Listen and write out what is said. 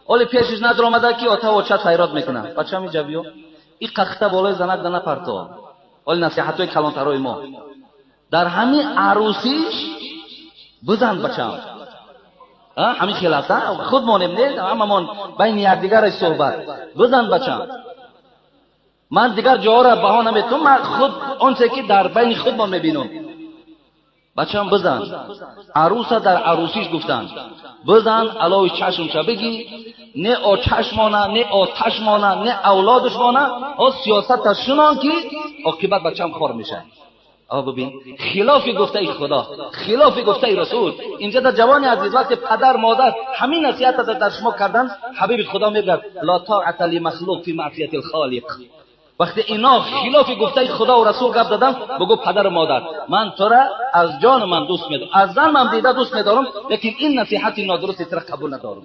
Оли пешиш надромада ки ота оча файрод мекунад. Бачам, иҷа биё. И қахта болои занак да напарто. Оли насиҳатҳои калонтарои мо. Дар ҳамин арӯсиш бизан, бачам. Ҳамин хел аст, худ монем, не ҳамамон байни якдигаре суҳбат. Бизан, бачам. Ман дигар ҷоҳоро баҳо наметавонам, ман худ онче ки дар байни худмон мебинам. Бачам, бизан. Арӯса дар арӯсиш гуфтанд. Бизан, алои чашмша бигӣ, не очашмона, не оташмона, не авлодушмона, о сиёсата шунон ки оқибат бачам хор мешавад. А бибин, хилофи гуфтаи Худо, хилофи гуфтаи Расул. Инҷа дар ҷавони азиз, вақте падар модар ҳамин насиҳата дар шумо кардан, ҳабиби Худо мегӯяд: ла тоата лимахлуқ фи маъсияти лхолиқ. Вақте ино хилофи гуфтаи Худову Расул гап задан, бугӯ: падару модар, ман тура аз ҷону ман дӯст медорам, аз зан ман дида дӯст медорам, лекин ин насиҳати нодурусти тура қабул надорам.